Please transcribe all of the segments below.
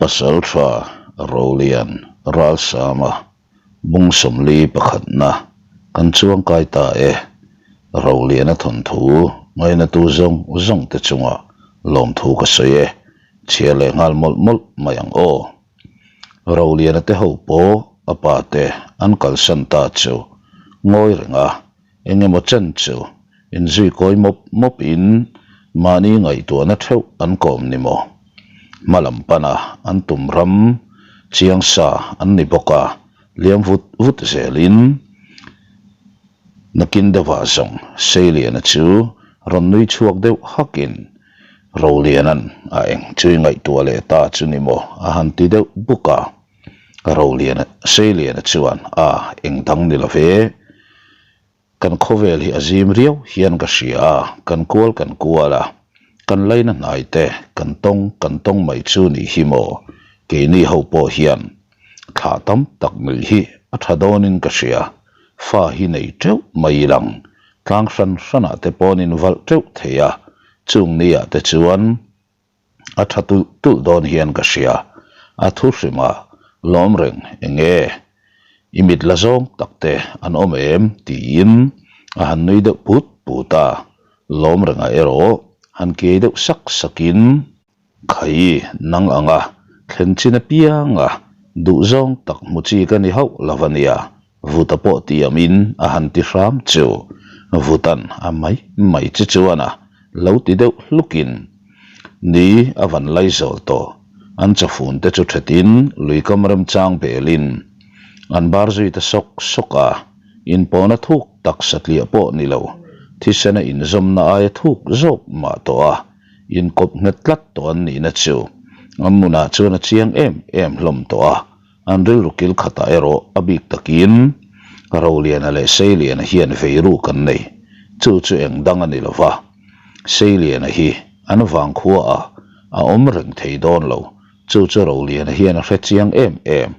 Pasaltha Rolian Ralsama bung sawmli pakhatna kan chuangkai ta e. Roliana thawnthu ngainatu zawng zawng te chungah lawmthu ka sawi e. Chhiar leh nghal mawlh mawlh mai ang aw. Roliana te ho pawh a pa te an kalsan ta chu ngawi reng a. Eng emaw chen chu inzui kawi mawp mawp in mahni ngaihtuahna theuh an kawm ni maw? Hma lam pana an tum ram chiang sa an ni bawk a, liam vut vut zel in nakin deuhah zawng Seiliana chu rawn nui chhuak deuh hak in Roliana'n a eng chu i ngaihtuah leh ta chu ni maw a han ti deuh buk a. Roliana, Seiliana chuan, A, eng dang ni lo ve. Kan khawvel hi a zim riau hian ka hria a, kan kual kan kual a, kan laina hnai te kan tawng kan tawng mai chu nih hi maw? Keini ho pawh hian thlah tam tak nuih hi a tha dawnin ka hria, fa hi nei teuh mai ilang, tlang hran hranah te pawn invalh teuh thei a, chung niah te chuan A tha tulh tulh dawn hian ka hria. A thu hrim a, lawm reng eng nge? I mit la zawng tak te an awm em? tiin a han nui deuh put put a. Lawm renga erawh han kiai deuh sak sakin, Khai, nang anga thlen chin apianga duh zawng tak hmu chi ka ni hauh lo a nia, Vuta pawh tiamin a han ti hram chu Vutan a mai mai che chuan a lo ti deuh hlukin ni a van lai zawl tawh. An chawfun te chu thetin luikam remchang belin an bar zui ta sawk sawk a, inpawhna thuk tak satliah pawh ni lo, thisena inzawmna aia thuk zawk mah tawh a inkawp nghet tlat tawh an nihna chu an munah chuan a chiang em em hlawm tawh a. An rilru kil khatah erawh a bik takin Roliana leh Seiliana hian veiru kan nei. Chu chu eng dang a ni lo va. Seiliana hi an vangkhua ah a awm reng thei dawn lo. Chu chu Roliana hian a hre chiang em em.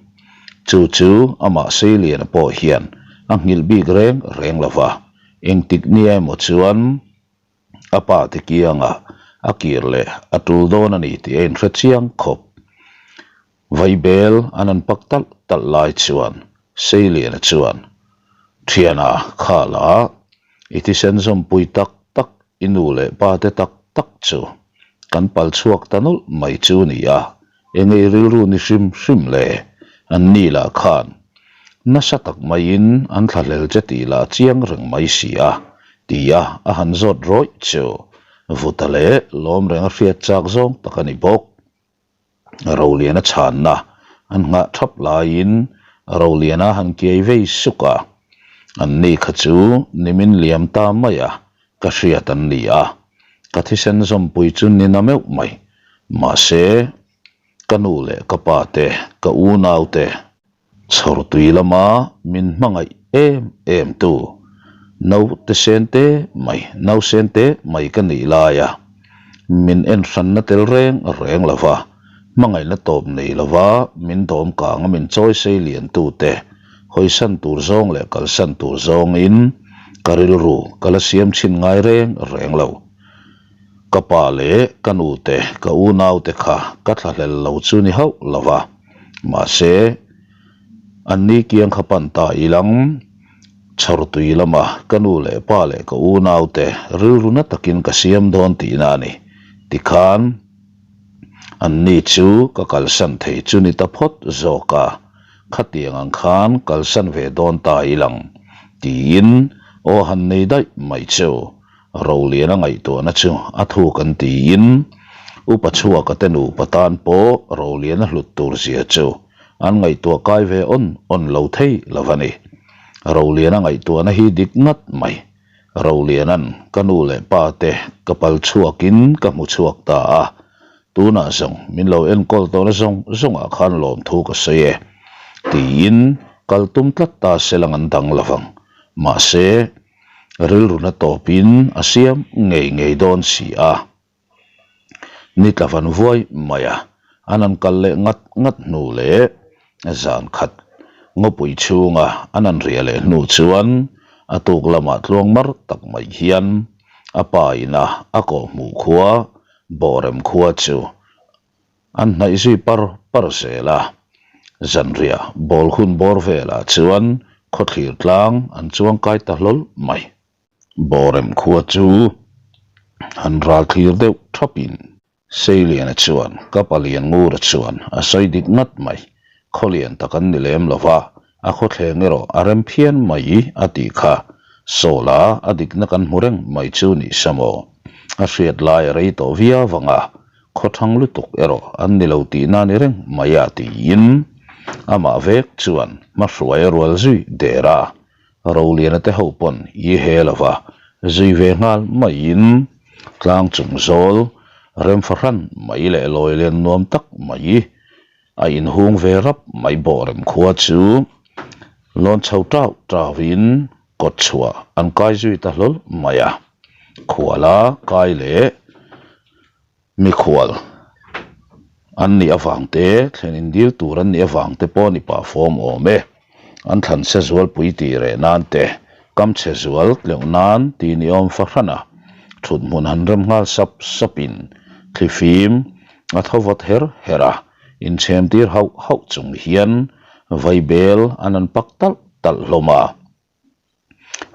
Chu chu amah Seiliana pawh hian a nghilh bik reng reng lo va. Engtik nia emaw chuan A pa te kiangah a kir leh a tul dawn a ni tih a inhre chiang khawp. Vaibel an an pak talh talh lai chuan Seiliana chuan, Thiana khala, i thisen zawmpui tak tak, i nu leh pa te tak tak chu kan pal chhuak ta nawlh mai chu ni a, Eng ei rilru ni hrim hrim le? An ni lah khan nasa tak maiin an thlahlel che tih lah chiang reng mai si a, ti a a han zawt rawih chu Vuta leh lawm reng a hriat chak zawng tak a ni bawk. Roliana chhanna an nghah thap laiin Roliana han kiai vei suk a, an ni kha chu nimin liam ta mai a, Ka hriat an ni a, ka thisen zawmpui chu ni na meuh mai. Mahse, ka nu leh ka pa te, ka unau te, chhawrtui lama min hmangaih em em tu, naute sen te mai, nausen te mai ka nih laia min en hranna tel reng reng lo va, hmangaihna tawp nei lo va min dawm kanga min chawi sei lian tu te, hawisan tur zawng leh kalsan tur zawngin ka rilru ka la siam chhin ngai reng reng lo. Ka pa leh ka nu te, ka unau te kha ka thlahlel lo chu ni hauh lo va, mahse an ni kiang kha pan ta ilang chhawrtui lama ka nu leh pa leh ka unau te rilru na takin ka siam dawn tihna a ni. Tikhan an ni chu ka kalsan thei chu ni ta phawt zawk a. Khatiang ang khan kalsan ve dawn ta i lang, tiin aw han nei daih mai chu Roliana ngaihtuahna chu a thuk an tiin Upa chhuaka te nupa tan pawh Roliana hlut tur zia chu an ngaihtuah kai ve awn awn lo thei lo a ni. Roliana ngaihtuahna hi dik ngat mai. Roliana'n ka nu leh pa te ka pal chhuakin ka hmu chhuak ta a, Tunah zawng min lo enkawl tawhna zawng zawngah khan lawmthu ka sawi e, tiin kal tum tlat ta se lang an dang lo vang. Mahse, rilruna tawpin a siam ngei ngei dawn si a. Ni tla van vuai mai a, an han kal leh ngat ngat hnu leh zan khat ngawpui chhunga an han riah leh hnu chuan a tuk lamah tluang mar tak mai hian a pa ina a kawhhmuh khua Bawhrem khua chu An hnaih zui par par zel a. Zanriah bawl hun bawr velah chuan khawthlir tlang an chuang kai ta hlawl mai. Bawrem khua chu han ral thlir deuh thapin Seiliana chuan ka palian ngura chuan a sawi dik ngat mai. Khawlian tak an ni lem lo va, a khawthleng erawh a rem phian mai a tih kha. Sawla a dikna kan hmu reng mai chu ni sa maw? A hriat lai a rei tawh viau vang a, khawthang lutuk erawh an ni lo tihna ni reng mai a tiin amah vek chuan hmahruai a rual zui der a. Roliana te ho pawn i he lova zui ve nghal maiin tlang chung zawl rem fahran mai leh lawi lian nuam tak mai a inhung ve rap mai bawhrem khua chu lawn chho tau tauin kawt chhuah an kai zui ta hlawl mai a, khuala kai leh Mikhual an nih avang te, thlen indil tur an nih avang te pawh ni pah fawm awm e. An thlan che zualpui tih reh nan te, kam che zual tleuh nan tih ni awm fahran a, thut hmun han rem nghal sap sapin thlifim a tho vawt her her a, inchhem tir hauh hauh chung hian vaibel an han pak talh talh hlawm a.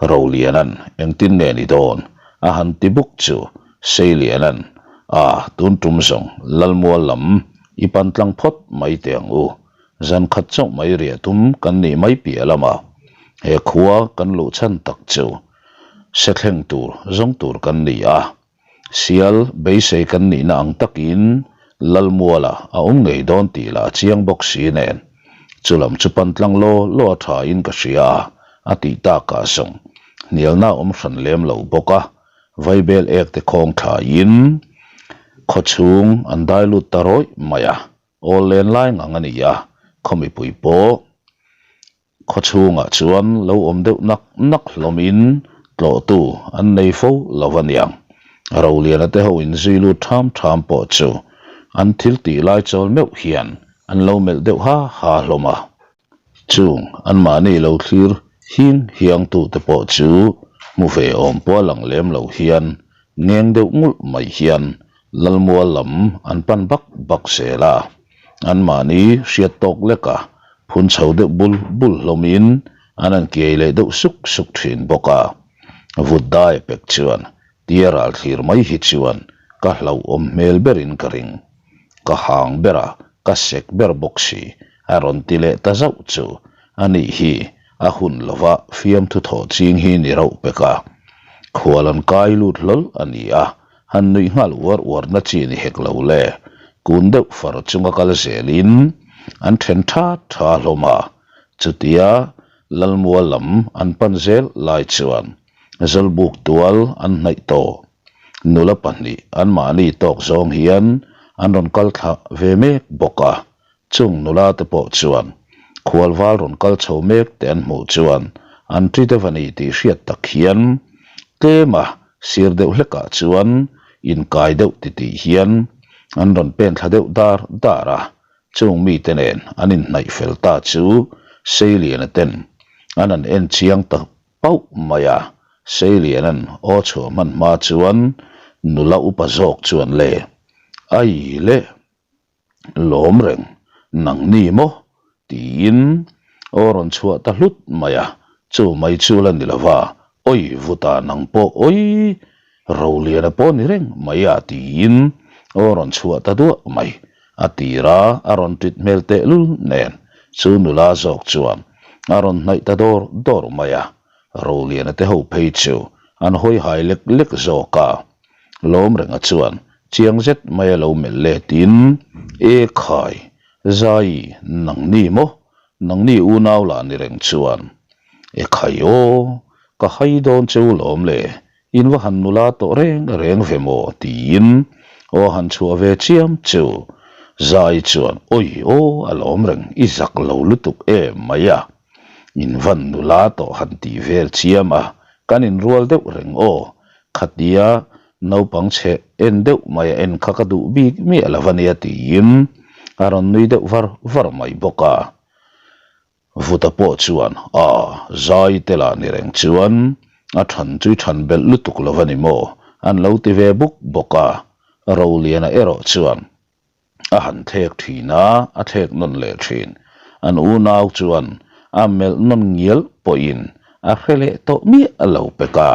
Rolianan engtin nge ni dawn? a han ti buk chu Seilianan, A, tun tum zawng Lalmual lam i pan tlang phawt mai teh ang u. Zan khat chauh mai riah tum kan nih mai piah lamah he khua kan luh chhan tak chu se thleng tur zawng tur kan ni a. Sial beisei kan nihna ang takin Lalmuala a awm ngei dawn tih lah a chiang bawk si nen. Chulam chu pan tlang law law a tha in ka hria a, a tih takah zawng hnialna a awm hran lem lo bawk a, Vaibel ek te khawng thlaiin khawchhung an dai lut ta rawih mai a, awl len lai ngang a ni a, khaw mipui pawh Khaw chhungah chuan lo awm deuh nak nak hlawmin tlawhtu an nei fo lo a niang. Roliana te ho inzui lut tham tham pawh chu an thil tih lai chawl meuh hian an lo melh deuh ha ha hlawm a. Chung anmahni lo thlir hing hiangtute pawh chu hmu ve awm pawh a lang lem lo hian ngeng deuh ngulh mai hian Lalmual lam an pan bak bak zel a. Anmahni hriat tawk leka phun chho deuh bul bul hlawmin an han kiai leh deuh suk suk thin bawk a. Vut dai a pek chuan tia ral thlir mai hi chuan ka hlauhawm hmel berin ka ring. Ka hang ber a, ka sek ber bawk si a rawn ti leh ta zauh chu a nih hi a hun lova fiamthu thawh ching hi ni rauh pek a. Khual an kai lut hlawl a ni a, Han nuih nghal uar uar na chi ni hek lo le, kun deuh far chunga kal zelin an then tha tha hlawm a, chutia Lalmual lam an pan zel lai chuan Zawlbuk tual an hnaih tawh. Nula pahnih anmahni tawk zawng hian an rawn kal thla ve mek bawk a, Chung nula te pawh chuan khualval rawn kal chho mek te an hmuh chuan an ṭi deuh a ni tih hriat tak hian tlema sir deuh hlekah chuan inkai deuh titih hian an rawn pen thla deuh dar dar a, chung mite nen an inhnaih fel ta chu Seiliana ten an han en chiang ta pauh mai a, Seiliana'n aw chhuah hman hma chuan nula upa zawk chuan le ai le. Lawm reng, nang ni maw? tiin aw rawn chhuah ta hlut mai a, chu mai chu la ni lo va, Awi vuta nang pawh awi, Roliana pawh ni reng mai a tiin aw rawn chhuah ta duah mai. A tira a rawn ṭit hmel tehlul nen chu nula zawk chuan a rawn hnaih ta dawr dawr mai a, Roliana te ho phei chu an hawi hai lek lek zawk a. Lawmrenga chuan chiang zet mai a lo melh letin, E khai, Zai, nangni maw? Nangni unau lah ni reng chuan. E khai aw, ka hai dawn che u lawm le, in va han nula tawh reng reng ve maw? tiin aw han chhuah ve chiam chu. Zai chuan, Awi aw, a lawm reng, i zak lo lutuk em mai a. In van nula tawh han tih vel chiam a, kan inrual deuh reng aw, Khatia naupang chhe en deuh mai a en kha ka duh bik miah lo a nia tiin a rawn nui deuh var var mai bawk a. Vuta pawh chuan a zai te lah ni reng chuan a than chu i than belh lutuk lo a ni maw an lo ti ve buk bawk a. Roliana erawh chuan. A han thlek thin a, a thlek nawn leh thin. An unau chuan a melh nawn ngial pawhin a hre leh tawh miah lo pek a,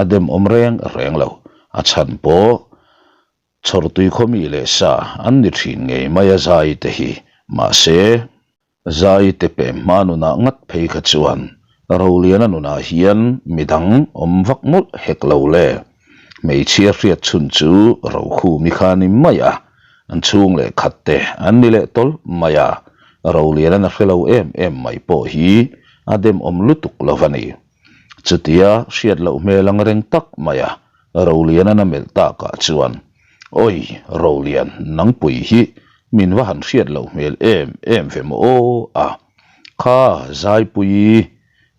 a dem awm reng reng lo. A chhan pawh chhawrtui khawmi leh sa an ni thin ngei mai a zai te hi. Mahse. Zai te pem hma nunah ngat phei kha chuan Roliana nunah hian midang awm vak mawlh hek lo le. Hmeichhia hriat chhun chu Rokhumi kha ni mai a, an chhung leh khat te an ni leh tawlh mai a, Roliana'n a hre lo em em mai pawh hi a demawm lutuk lo va ni. Chutia hriat loh hmel ang reng tak mai a, Roliana'n a melh takah chuan, Awi, Rolian, nangpui hi min va han hriat loh hmel em em ve maw aw a? Kha, Zaipuii,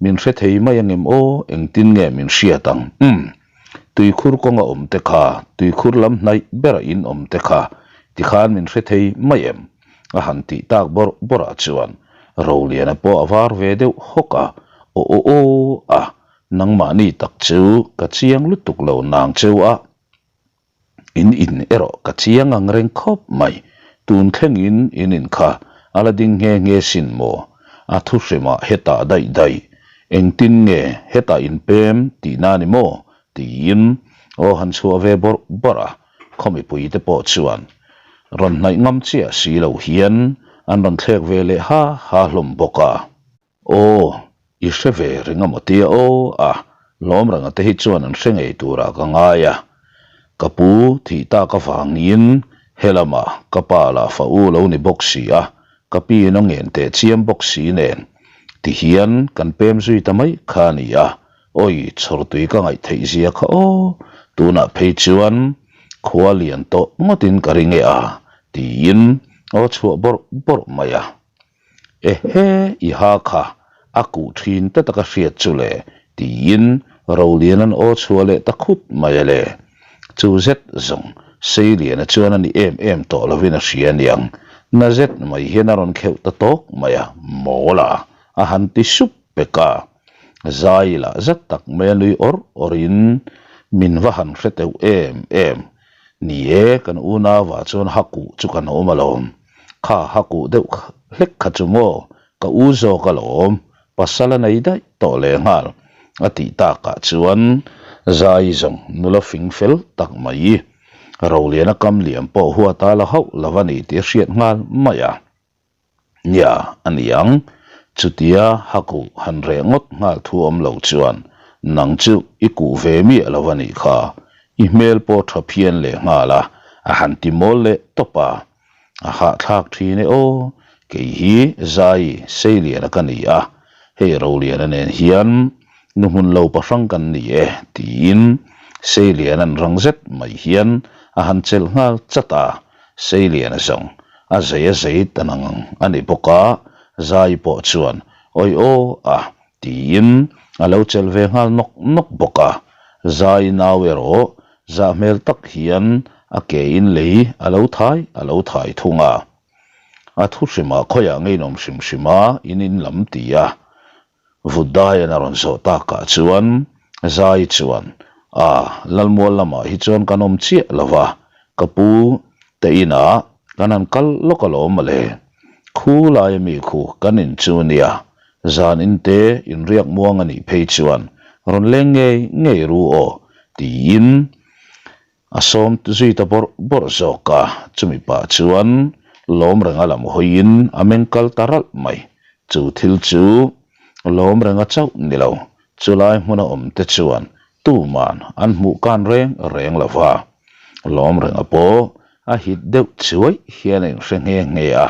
min hre thei mai angem aw, engtin nge min hriat ang? Umm, tuikhur kawnga awm te kha, tuikhur lam hnaih bera in awm te kha, tikhan min hre thei mai em? A han tih tak bawrh bawrhah chuan Roliana pawh a var ve deuh hawk a, Aw aw aw a, nangmahni tak chu ka chiang lutuk lo nang cheu a, in in erawh ka chiang ang reng khawp mai, tun thlengin in in kha a la ding nghe nghe sin maw? A thu hrimah hetah daih daih, engtin nge hetah in pem tihna ni maw? tiin aw han chhuah ve bawrh bawrh a. Khaw mipuite pawh chuan rawn hnaih ngam chiah si lo hian an rawn thlek ve leh ha ha hlawm bawk a. Aw, i hre ve ring a maw tia aw a, Lawmranga te hi chuan an hre ngei turah ka ngai a. Ka pu thih tak avangin helamah ka pa lah fa u lo ni bawk si a, ka pi in a ngen teh chiam bawk si nen tihian kan pem zui ta mai kha a ni a. Awi, chhawrtui ka ngaih theih zia kha aw, tunah phei chuan khua lian tawh ngawtin ka ring e a, tiin aw chhuah bawrh bawrh mai a. Ehe, i ha kha a kuh thin ta taka hriat chu le, tiin Roliana'n aw chhuah leh ta khut mai a le. Chu zet zawng Seiliana chuan a ni em em tawh lovin a hria aniang, na zet mai hian a rawn kheuh ta tawk mai a, mawl a, a han ti sup pek a. Zai lah zat tak mai a nui awrh awrhin min va han hre teuh em em. Ni e, kan unauah chuan hakuh chu kan awm alawm. Kha hakuh deuh hlek kha chu maw ka u zawk alawm, pasal a nei daih tawh lehnghal a tih takah chuan Zai zawng nula fing fel tak mai Roliana kam liam pawh huat a la hauh lo a ni tih a hriat nghal mai a. Nia, a ni ang. Chutia hakuh han reh ngawt nghal thu awm lo chuan nang chu i kuh ve miah lo a nih kha. I hmel pawh tha phian leh nghal a, a han ti mawl leh tawp a. A hahthlak thin e aw, kei hi Zai Seiliana ka ni a, hei Roliana nen hian nu hmun lo pahrang kan ni e, tiin Seiliana'n rang zet mai hian a han chelh nghal chat a. Seiliana zawng a zei a zei ta nang ang a ni bawk a, Zai pawh chuan awi aw a tiin a lo chelh ve nghal nawk nawk bawk a. Zai nau erawh zah hmel tak hian a ke in lei a lo thai a lo thai thung a. A thu hrimah khawiah ngeinawm hrim hrim a in in lam ti a Vutdaian a rawn zawh takah chuan Zai chuan, A, Lalmual lamah hi chuan kan awm chiah lo va, ka pu te inah kan han kal lawk alawm mawle. Khu laia mi khu kan in chu nia, zan in te inriak muang a nih phei chuan rawn leng ngei ngei ru aw, tiin A sawm zui ta bawrh bawrh zawk a, chumi pah chuan lawm renga lam hawiin a meng kal ta ralh mai. Chu thil chu lawm renga chauh ni lo, chulai hmuna awm te chuan tuman an hmuh kan reng reng lo va. Lawm renga pawh a hit deuh chuai hian a inhre nghe nghe a,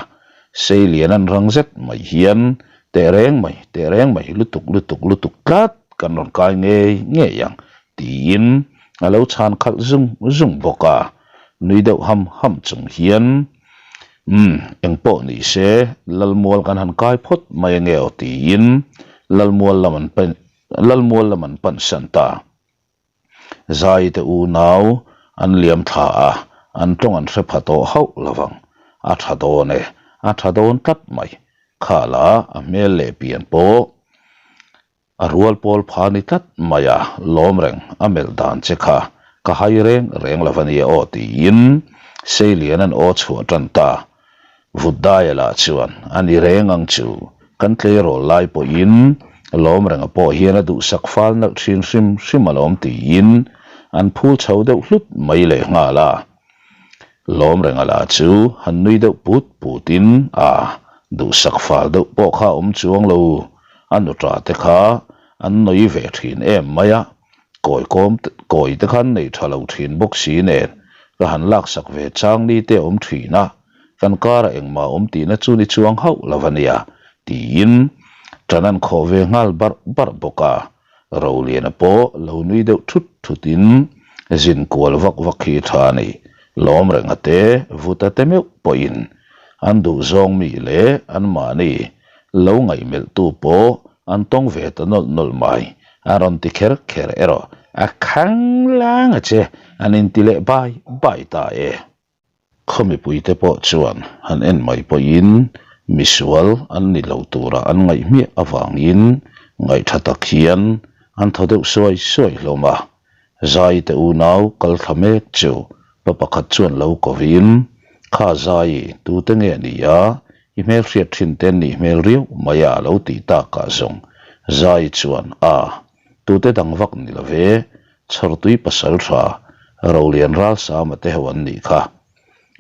Seilian an rang zet mai hian teh reng mai, teh reng mai lutuk lutuk lutuk tlat kan rawn kai ngei ngei ang tiin a lo chhan khalh zung zung bawk a, nui deuh ham ham chung hian, Umm, engpawh ni se, Lalmual kan han kai phawt mai ange aw tiin Lalmual lam an pan Lalmual lam an pan san ta. Zai te unau an liam thla a, an tawng an hre pha tawh hauh lo vang. A tha dawn e, a tha dawn tlat mai. Khala a hmel leh pian pawh A rual pawl pha ni tlat mai a, lawm reng a melh dan che kha ka hai reng reng lo a nia aw tiin. Seilian an aw chhuah tan ta. Vutdaia lah chuan a ni reng ang chu, kan tleirawl lai pawhin lawm renga pawh hian a duhsak fal nalh thin hrim hrim alawm tiin an phul chho deuh hlut mai leh nghal a. Lawm renga lah chu han nui deuh put putin a, duhsak fal deuh pawh kha a awm chuang lo, a nuṭa te kha an nawi ve thin em mai a. Kawi kawm kawi te khan nei tha lo thin bawk si nen ka han laksak ve chang ni te awm thin a, kan karah engmah awm tihna chu ni chuang hauh lo a nia tiin tan an khawh ve nghal barh barh bawk a. Roliana pawh lo nui deuh thut thut in zin kual vak vak hi tha a ni. Lawm renga te vuta te meuh pawhin an duhzawng mi leh anmahni lo ngaihmelhtu pawh an tawng ve ta nawlh nawlh mai. A rawn ti kher kher erawh a khanglang a che, an inti leh bai bai ta e. Khaw mipuite pawh chuan han en mai pawhin misual an ni lo tura an ngaih hmiah avangin ngaihtha tak hian an thaw deuh suai suai hlawm a. Zaite unau kal thla mek chu pa pakhat chuan lo kovin, Kha Zai, tute nge ni a? I hmelhriat thin te nih hmel riau mai a lo tih takah zawng Zai chuan, A, tute dang vak ni lo ve, Chhawrtui pasal tha Rolian Ralsama te ho an nih kha.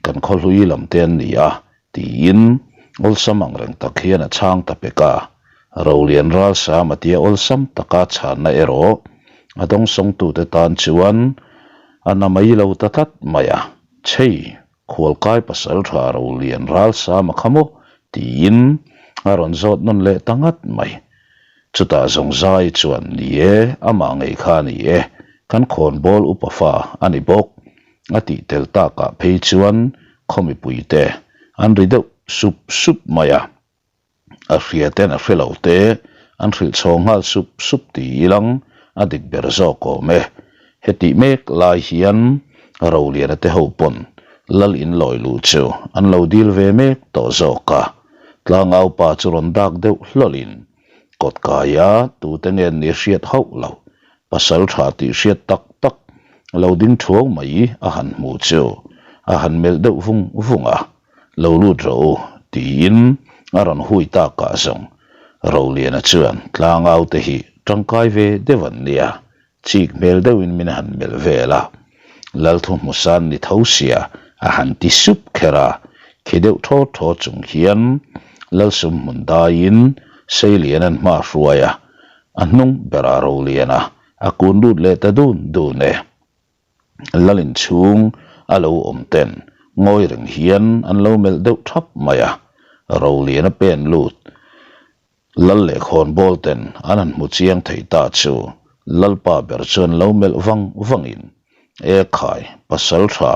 Kan khawhlui lam te an ni a, tiin awlsam ang reng tak hian a chhang ta pek a. Rolian Ralsama tia awlsam taka chhanna erawh a dawngsawngtute tan chuan a na mai lo ta tlat mai a, Chhei, Khualkai pasal tha Rolian Ralsama kha maw? tiin a rawn zawt nawn leh ta ngat mai. Chutah zawng zai chuan, Ni e, amah ngei kha a ni e, kan khawnbawl upa fa a ni bawk, a tih tel takah phei chuan khaw mipuite an ri deuh sup sup mai a. A hria ten a hre lo te, an hrilh chhawng nghal sup sup ti ilang a dik ber zawk awm e. Hetih mek lai hian Roliana te ho pawn Lal in lawi luh chu an lo dil ve mek tawh zawk a. Tlangau pa chu rawn dak deuh hlawlhin kawt kaia tute nge ni hriat hauh lo, pasal tha tih hriat tak tak lo ding thuau mai a han hmu chu a han melh deuh vung vung a. Lo lut rawh u, tiin a rawn hui takah zawng Roliana chuan tlangau te hi tangkai ve deuh an nia, chik hmel deuhin min han melh vel a, Lalthu hmusan ni tho sia a han ti sup kher a, khi deuh thaw thaw chung hian Lalsum hmun daiin Seiliana'n hma hruai a, a hnung berah Roliana a kun lut leh ta dun dun e. Lalin chhung a lo awm ten ngawi reng hian an lo melh deuh thap mai a, Rolian a pen lut. Lal leh khawnbawl ten an han hmu chiang thei ta chu Lalpa ber chuan lo melh vang vangin, E khai, pasal tha,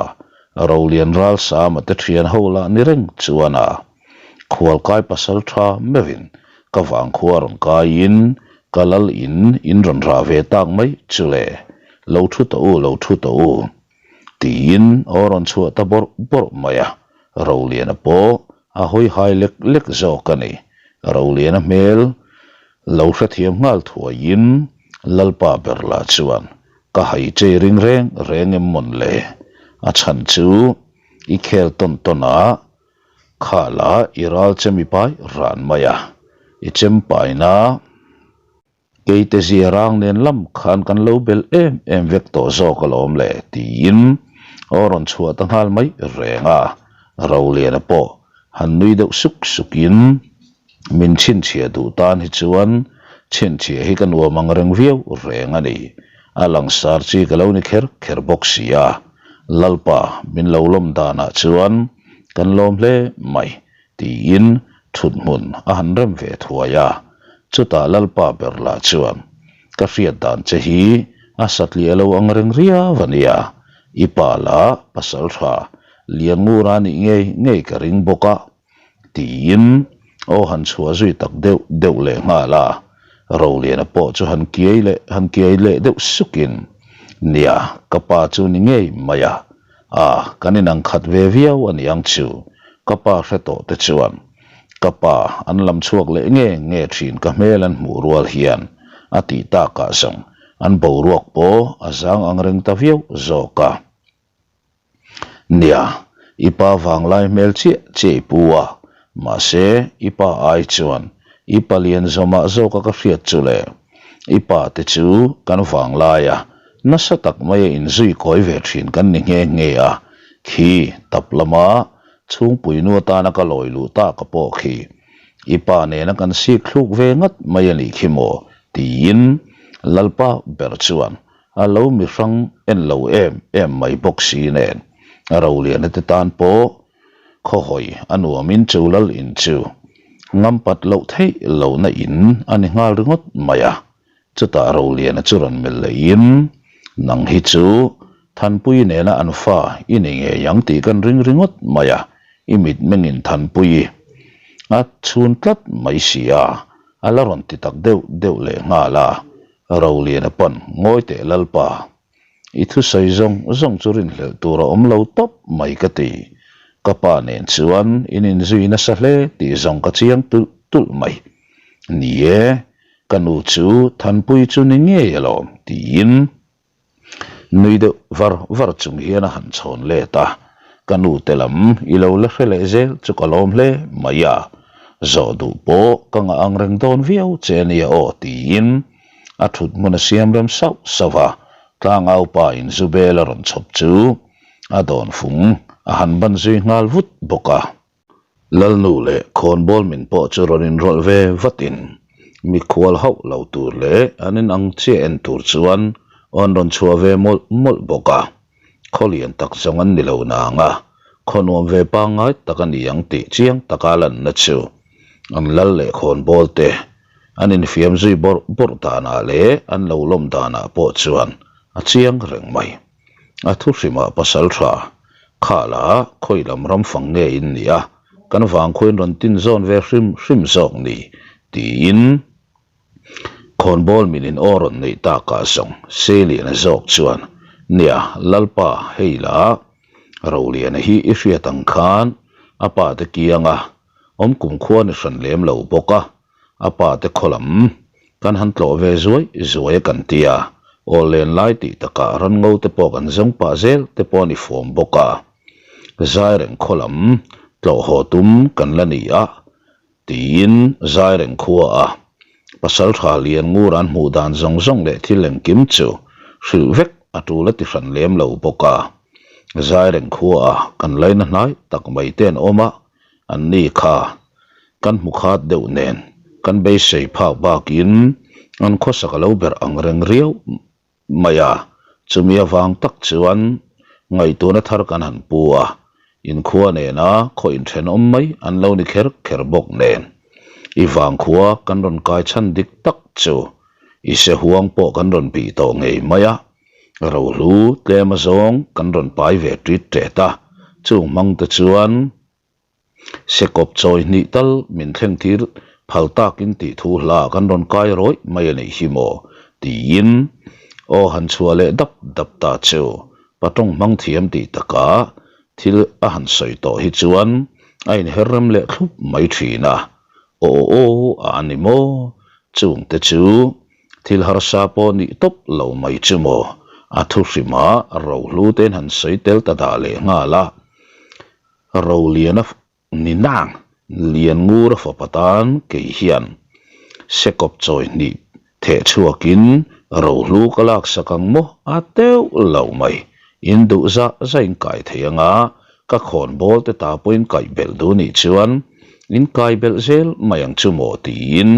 Rolian Ralsama te thian ho lah ni reng chuan a khualkai pasal tha meuhin ka vangkhua rawn kaiin ka lal in in rawn rah ve tak mai chu le, lo thu tawh u, lo thu tawh u tiin aw rawn chhuah ta bawrh bawrh mai a, Roliana pawh a hawi hai lek lek zawk a ni. Roliana hmel lo hrethiam nghal thuaiin Lalpa ber lah chuan ka hai chei ring reng reng em mawn le, a chhan chu i khel tawn tawn a, Kha la i ral chem i pai ran mai a, i chem paina keite zia rang nen lam khan kan lo bel em em vek tawh zawk alawm le tiin aw rawn chhuah ta nghal mai reng a, Roliana pawh han nui deuh suk sukin min chhinchhiah duh tan hi chuan chhinchhiah hi ka nuam ang reng viau reng a ni, a langsar chi ka lo ni kher kher bawk si a, Lalpa min lo lawm danah chuan Kan lawm hle mai, tiin thut hmun a han rem ve thuai a. Chutah Lalpa ber lah chuan, Ka hriat dan che hi a satliah lo ang reng riau a nia, i pa lah pasal tha Lianngura nih ngei ngei ka ring bawk a, tiin aw han chhuah zui tak deuh deuh leh nghal a. Roliana pawh chu han kiai leh han kiai leh deuh sukin, Nia, ka pa chu ni ngei mai a, A, kan inang khat ve viau a ni ang chu, ka pa hre tawh te chuan. Ka pa an lam chhuak leh nge nge thin ka hmel an hmuh rual hian a tih takah zawng an boruak pawh a zang ang reng ta viau zawk a. Nia, I pa vanglai hmel chiah chiah i pu a, mahse i pa ai chuan i palian zawmah zawka ka hriat chu le. I pa te chu kan vanglaia nasa tak maia inzui kawi ve thin kan ni nghe nghe a, khi tap lama chhungpui nu atana ka lawi luh tak a pawh khi i pa nena kan sik thluk ve ngat mai a nih khi maw tiin Lalpa ber chuan a lo mi hrang en lo em em mai bawk si nen Roliana te tan pawh Khawhawi a nuamin chu lal in chu ngampat loh theih lohna in a ni nghal ringawt mai a. Chutah Roliana chu rawn melh lehin, Nang hi chu Thanpui nena an fa i ni ngei ang tih kan ring ringawt mai a, i mitmengin Thanpui a chhun tlat mai si a, a la rawn ti tak deuh deuh leh nghal a. Roliana pawn, Ngawi teh Lalpa, I thusawi zawng zawng chu rinhlelh tur a awm lo tawp mai ka ti. Ka pa nen chuan in inzui nasa hle tih zawng ka chiang tulh tulh mai. Ni e, ka nu chu Thanpui chu ni ngei alawm tiin nui deuh var var chung hian a han chhawn let a. Ka nu te lam i lo la hre leh zel chu ka lawm hle mai a, zawh duh pawh ka ngah ang reng dawn viau che ania aw tiin A thut hmun a siam rem sauh sauh a, tlangau pa in zu bel a rawn chhawp chu a dawn fung a han ban zui nghal vut bawk a. Lalnu leh khawnbawl min pawh chu rawn inrawlh ve vatin mikhual hauh lo tur leh an in ang chiah en tur chuan awn rawn chhuah ve mawlh mawlh bawk a. Khaw lian tak zawng an ni lo nang a, khaw nuam ve pangngai tak a ni ang tih chiang taka lanna chu an lal leh khawnbawl te An infiam zui bawrh bawrh danah leh an lo lawm danah pawh chuan a chiang reng mai. A thu hrimah pasal tha khala khawi lam ram fang nge in ni a, kan vangkhuain rawn tin zawn ve hrim hrim zawk ni tiin khawnbawl min in aw rawn neih takah zawng Seiliana zawk chuan nia Lalpa hei la Roliana hi i hriat ang khan a pa te kianga Awm kum khua ni hran lem lo bawk a, a pa te khaw lam kan han tlawh ve zuai zuai a kan ti a, aw len lai tih takah ran ngo te pawh kan zawng pah zel te pawh a ni fawm bawk a, Zaireng khaw lam tlawh haw tum kan la ni a tiin Zaireng khua a pasaltha lian ngur an hmuh dan zawng zawng leh thil engkim chu hrilh vek a tul a ti hran lem lo bawk a, Zaireng khua a kan laina hnai tak mai te an awm a. An ni kha kan hmu khat deuh nen kan beisei phak bakin an khawsak a lo berh ang reng riau mai a, chumi avang tak chuan ngaihtuahna thar kan han pu a, inkhua nena khaw inthenawm mai an lo ni kher kher bawk nen i vangkhua kan rawn kai chhan dik tak chu i sehuang pawh kan rawn bih tawh ngei mai a. Rohlu tlem azawng kan rawn pai ve ṭit ṭet a, chung hmang te chuan sekawp chawi hnih tal min thleng tir phal takin tih thu hla kan rawn kai rawih mai a nih hi maw tiin aw han chhuah leh dap dap ta chu patawng hmang thiam tih takah thil a han sawi tawh hi chuan a inher rem leh thlup mai ṭhin a, aw aw a ni maw chungte chu Thil harsa pawh nih tawp lo mai chu maw? A thu hrimah rohlu te'n han sawi tel ta dah leh nghal a. Roliana ni nang, Lianngura fapa tan kei hian sekawp chawi hnih theh chhuakin rohlu ka laksak ang maw? A teuh lo mai. In duh zah zah in kai thei anga ka khawn bawl te ta pawhin kaih belh duh nih chuan in kai belh zel mai ang chu maw tiin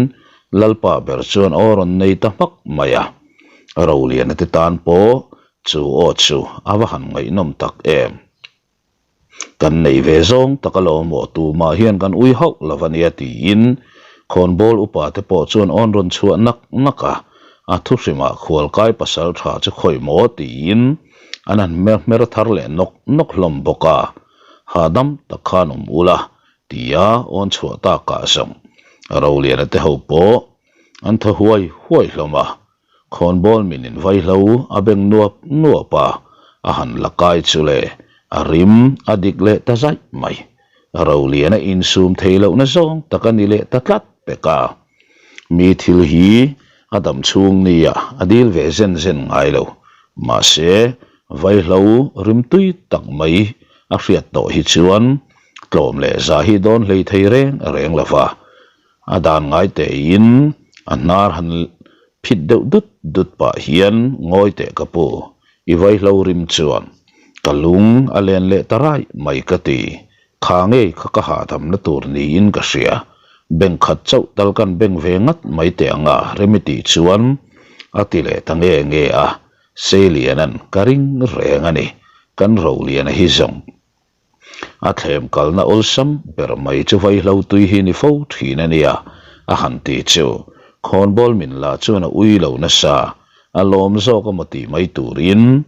Lalpa ber chuan aw rawn nei ta hmak mai a, Roliana te tan pawh chu aw chu a va han ngaihnawm tak em. Kan nei ve zawng tak alawm aw tumah hian kan ui hauh lo a nia tiin khawnbawl upa te pawh chuan awn rawn chhuah nak nak a, a thuhrimah khualkai pasal tha chu khawi maw tiin an han hmer hmer thar leh nawk nawk hlawm bawk a, hahdam tak khan awm ula tia awn chhuah takah zawng Roliana te ho pawh an thaw huai huai hlawm a, khawnbawl min in vaihlo a beng nuap nuap a, a han la kai chu le a rim a dik leh ta zaih mai. Roliana insum thei lohna zawng tak a ni leh ta tlat pek a, mi thil hi a dam chhung nia a dil ve zen zen ngai lo, mahse vaihlo rim tui tak mai. a hriat tawh hi chuan tlawm leh zah hi dawn hlei thei reng reng lo va, a dan ngai tein a hnar han phit deuh dut dut pah hian ngawi teh ka pu, i vaihlo rim chuan ka lung a len leh ta raih mai ka ti, kha ngei kha ka hahdamna tur niin ka hria, beng khat chauh tal kan beng ve ngat mai teh ang a remi tih chuan a ti leh ta nge nge a, Seilianan ka ring reng a ni, kan Roliana hi zawng. A thlem kalna awlsam ber mai chu vaihlo tui hi ni fo thin a nia, a han ti chu. Khawnbawl min la chuan a ui lo nasa, a lawm zawk a maw tih mai turin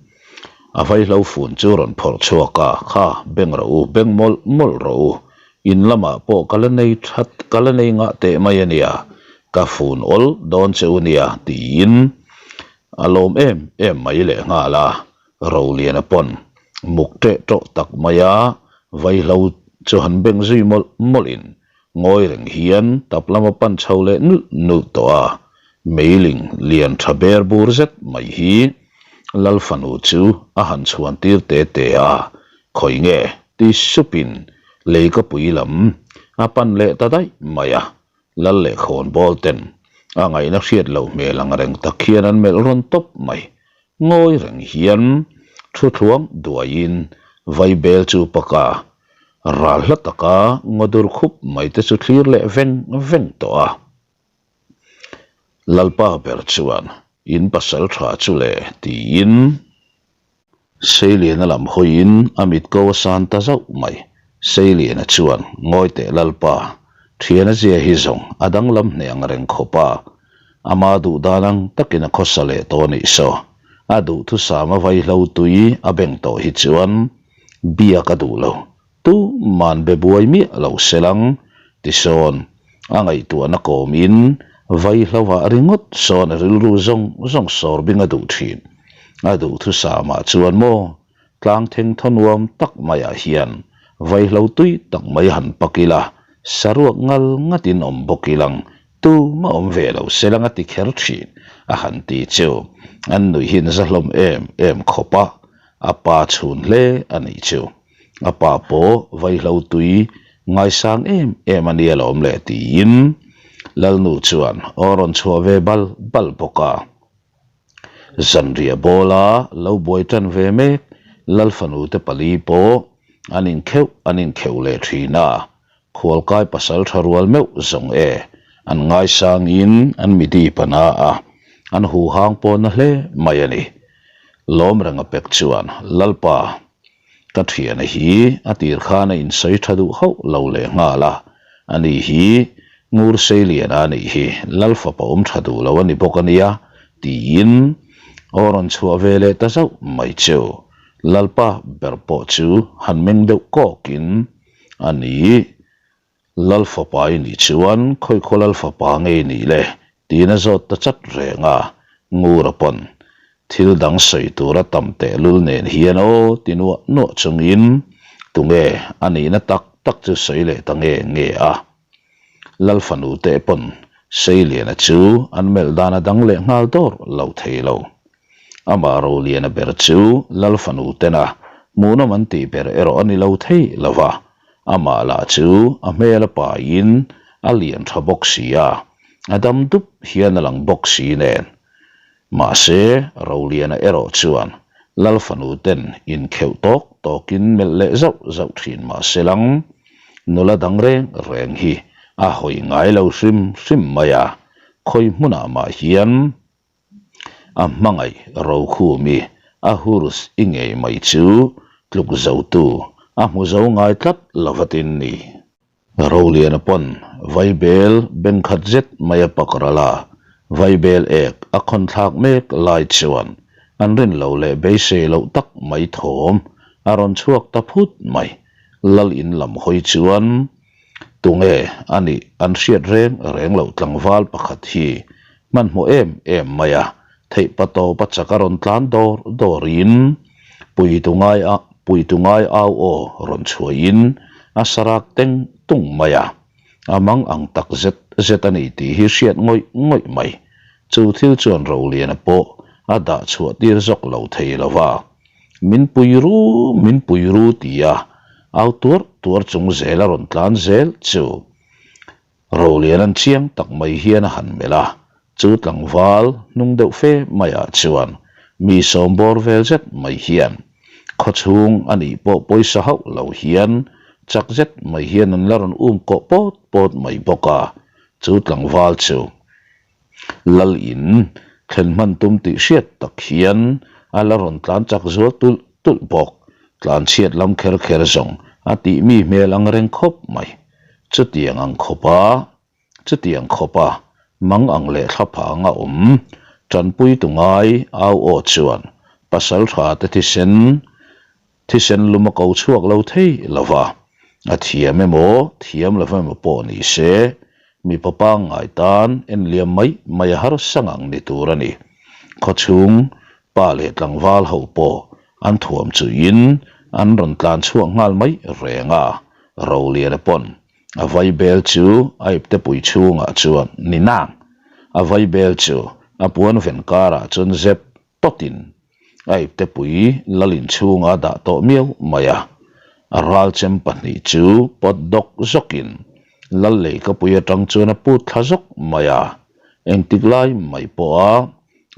a vaihlo fun chu rawn phawrh chhuak a, Kha, beng rawh u, beng mawlh mawlh rawh u, in lamah pawh ka la nei that, ka la nei ngah teh mai a nia, ka fun awl dawn che u nia, tiin a lawm em em mai lehnghal a. Roliana pawn muk teh tawh tak maia vaihlo chu han beng zui mawlh mawlhin ngawi reng hian tap lama pan chho leh nulh nulh tawh a, meiling lian tha ber bur zet mai hi Lal fanu chu a han chhuan tir te te a, khawi nge ti supin leikapui lam a pan leh ta daih mai a. Lal leh khawnbawl ten a ngaihna hriat loh hmel ang reng tak hian an melh rawn tawp mai. Ngawi reng hian thu thluang duaiin vaibel chu paka ral hla taka ngaw dur khup mai te chu thlir leh veng veng tawh a. Lalpa ber chuan in pasal tha chu le tiin. Seiliana lam hawiin a mit ko a san ta zauh mai. Seiliana chuan, Ngawi teh Lalpa, thiana zia hi zawng a danglam hneh ang reng khawp a, ama duh dan ang takin a khawsa leh tawh anih saw. A duhthusam a vaihlo tui a beng tawh hi chuan biak a duh lo. Tuman be buai miah lo selang tisawn a ngaihtuahna kawmin vaihloah ringawt sawn a rilru zawng zawng sawr bing a duh thin. A duhthusam-ah chuan maw tlang theng thaw nuam tak maiah hian vaihlo tui tak mai han pak ila, saruak ngal ngatin awm bawk ilang tuma awm ve lo selang a ti kher thin a han ti chu an nuih hi an za hlawm em em khawp a, a pa chhun hle a nih chu. A pa pawh vaihlo tui ngaisang em em a nia lawm le tiin Lalnu chuan aw rawn chhuah ve bal bal bawk a. Zanriah bawla lo buai tan ve mek Lalfanute pali pawh an inkheuh an inkheuh leh thin a, khualkai pasal tha rual meuh zawng e an ngaisangin an midi pana a, an huhang pawh na hle mai a ni. Lawm renga pek chuan Lalpa Ka thiana hi a tir khan a insawi tha duh hauh lo leh nghal a, ani hi Ngur Seiliana a nih hi Lal fapa awm tha duh lo a ni bawk a nia tiin aw rawn chhuah ve leh ta zauh mai chu Lalpa ber pawh chu han meng deuh kawkin a ni. Lal fapa i nih chuan khawi khaw lal fapa nge i nih le? tiin a zawt ta chat reng a, Ngura pawn thil dang sawi tur a tam tehlul nen hian aw ti nuah nuah chungin tunge a nihna tak tak chu sawi leh ta nge nge a. Lal fanu te pawn Seiliana chu an melh dan a dang leh nghal dawr lo thei lo. Amah Roliana ber chu Lal fanu tena hmuhnawm an tih ber erawh a ni lo thei lo va. Amah lah chu a hmel a paiin a lian tha bawk si a, a dam dup hian a lang bawk si nen. Mahse, Roliana erawh chuan Lal fanu ten inkheuh tawk tawkin melh leh zauh zauh thin mahse lang nula dang reng reng hi a hawi ngai lo hrim hrim mai a, khawi hmunah mah hian A hmangaih Rokhumi a hurs i ngei mai chu tluk zotu a hmu zo ngai tlat lo vatin ni. Roliana pawn Vaibel bengkhat zet mai a pak ral a, Vaibel ek a khawn thlak mek lai chuan an rin lo leh beisei loh tak mai thawm a rawn chhuak ta phut mai. Lal in lam hawi chuan Tunge a nih an hriat reng reng loh tlangval pakhat hi hmanhmawh em em mai a, theih pa tawp a chak a rawn tlan dawr dawrin puitu ngai a puitu ngai au aw rawn chhuahin a sarak teng tung mai a, a mang ang tak zet zet a ni tih hi hriat ngawih ngawih mai. Chu thil chuan Roliana pawh a dah chhuah tir zawk lo thei lo va. Min pui ru, min pui ru tia au tuar tuar chung zel a rawn tlan zel chu Rolianan chiang tak mai hian a han melh a, chu tlangval hnung deuh fe maiah chuan mi sawm bawr vel zet mai hian khawchhung a nih pawh pawisa hauh lo hian chak zet mai hian an la rawn um kawh pawt pawt mai bawk a, chu tlangval chu Lal in thlen hman tum tih hriat tak hian a la rawn tlan chak zual tulh tulh bawk. Tlan chhiat lam kher kher zawng a tih mi hmel ang reng khawp mai. Chutiang ang khawpa chutiang khawpa mang ang leh thla phang a awm tanpui tu ngai au aw chuan pasal tha te thisen Thisen lum a ko chhuak lo thei lo va, a thiam emaw thiam lo emaw pawh ni se, mipa pangngai tan en liam mai mai a harsa ngang ni tur a ni. Khawchhung pa leh tlangval ho pawh an thuam chuhin an rawn tlan chhuak nghal mai reng a, Roliana pawn a vaibel chu a iptepui chhungah chuan ni nang, a vaibel chu a puan ven karah chuan zep tawtin a iptepui lal inchhunga a dah tawh miau mai a. A ralchem pahnih chu pawt dawk zawkin lal leikapui atang chuan a put thla zawk mai a. Engtik lai mai pawha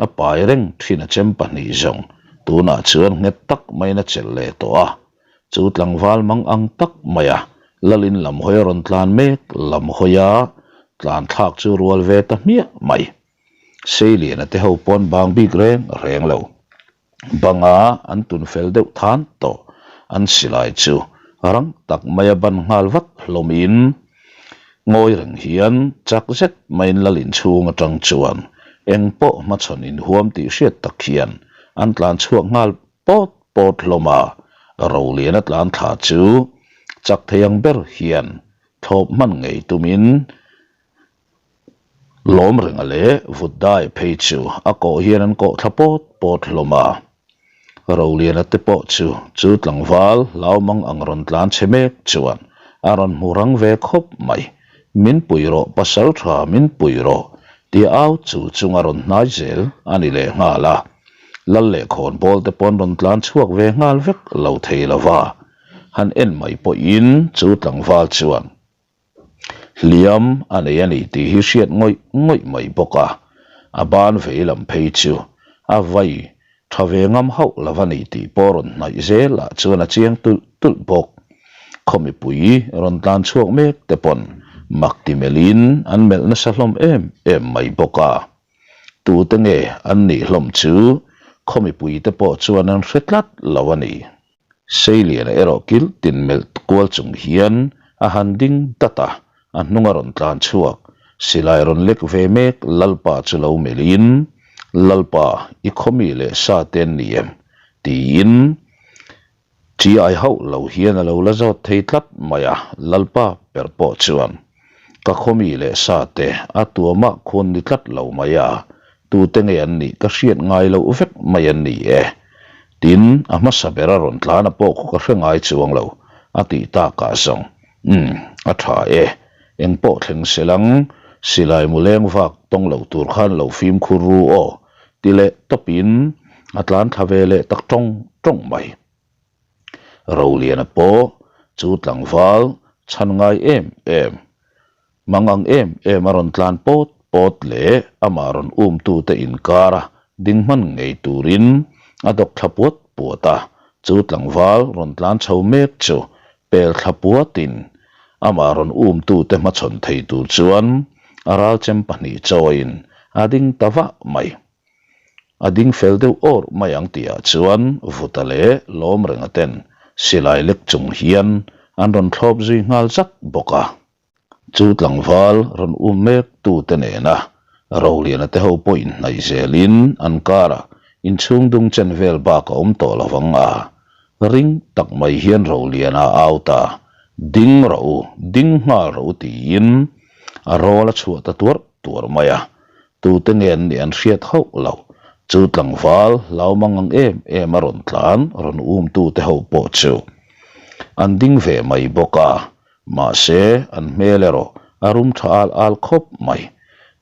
a pai reng thin a chem pahnih zawng tunah chuan nghet tak maiin a chelh leh tawh a. Chu tlangval mang ang tak mai a lalin lam hawi a rawn tlan mek lam hawia tlan thlak chu rual ve ta hmiah mai. Seiliana te ho pawn bang bik reng reng lo. Banga an tun fel deuh than tawh. An silai chu rang tak maia ban nghal vat hlawmin ngawi reng hian chak zet maiin lal inchhung atang chuan eng pawh hmachhawn inhuam tih hriat tak hian an tlan chhuak nghal pawt pawt hlawm a. Roliana tlan thla chu chak thei ang ber hian thlawp hman ngei tumin Lawm renga leh vut dai phei chu a kawh hian an kawh thla pawt pawt hlawm a. Roliana te pawh chu chu tlangval hlaumang ang rawn tlan chhe mek chuan a rawn hmu rang ve khawp mai. Min pui rawh pasal tha min pui rawh tia au chu chunga rawn hnai zel a ni leh nghal a. Lal leh khawnbawl te pawn rawn tlan chhuak ve nghal vek lo thei lova han en mai pawhin chu tlangval chuan Hliam a nei a ni tih hi hriat ngawih ngawih mai bawk a, a ban vei lam phei chu a vai tha ve ngam hauh lo a ni tih pawh rawn hnaih zel ah chuan a chiang tulh tulh bawk. Khaw mipui rawn tlan chhuak mek te pawn mak ti melhin an melh nasa hlawm em em mai bawk a. Tute nge an nih hlawm chu khaw mipui te pawh chuan an hre tlat lo a ni. Seiliana erawh kil tin melh kual chung hian a han ding dat a, a hnung a rawn tlan chhuak. Silai rawn lek ve mek Lalpa chu lo melhin, Lalpa, i khawmi leh sa te an ni em? tiin chi ai hauh lo hian a lo la zawt thei tlat mai a, Lalpa ber pawh chuan Ka khawmi leh sa te a tuamah khuan ni tlat lo mai a, tute nge an nih ka hriat ngai loh vek mai an ni e. Tin, a hmasa ber a rawn tlan a pawh khaw ka hre ngai chuang lo, a tih takah zawng, Umm, a tha e. Eng pawh thleng se lang, silai mu leng vak tawng lo tur khan lo fimkhur ru aw, ti leh tawpin a tlan thla ve leh tak tawng tawng mai. Roliana pawh chu tlangval chhan ngai em em, mang ang em em a rawn tlan pawt pawt leh amah rawn umtute inkara ding hman ngei turin a dawk thla puat puat a, chu tlangval rawn tlan chho mek chu pel thla puatin amah rawn umtute hmachhawn thei tur chuan a ralchem pahnih chawiin a ding ta vah mai. A ding fel deuh awr mai ang tihah chuan Vuta leh Lawmrenga ten silai lek chung hian an rawn thlawp zui nghal zat bawk a. Chu tlangval rawn um mek tute nena Roliana te ho pawh inhnaih zelin an karah inchhung dung chen vel bak a awm tawh lo vang a. Ring tak mai hian Roliana a au ta, Ding rawh u, ding nghal rawh u tiin a rawl a chhuah ta tuarh tuarh mai a. Tute nge an nih an hriat hauh lo. Chu tlangval hlau mang ang em em a rawn tlan rawn um tute ho pawh chu an ding ve mai bawk a, mahse an hmel erawh a rum tha al al khawp mai.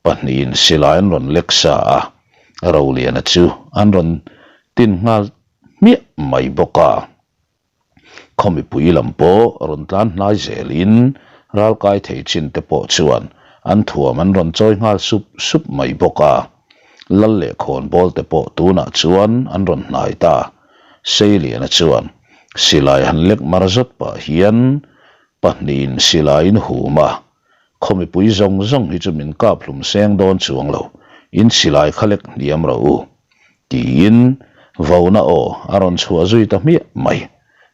Pahnihin silai an rawn lek sa a, Roliana chu an rawn tin nghal. hmiah mai bawk a. Khaw mipui lam pawh rawn tlan hnai zelin ral kai thei chin te pawh chuan an thuam an rawn chawi nghal sup sup mai bawk a. Lal leh khawnbawl te pawh tunah chuan an rawn hnai ta. Seiliana chuan silai han lek mar zawt pah hian pahnihin silai in hum a, khaw mipui zawng zawng hi chu min kap hlum seng dawn chuang lo, in silai kha lek hniam rawh u. Tiin vauna aw a rawn chhuah zui ta hmiah mai.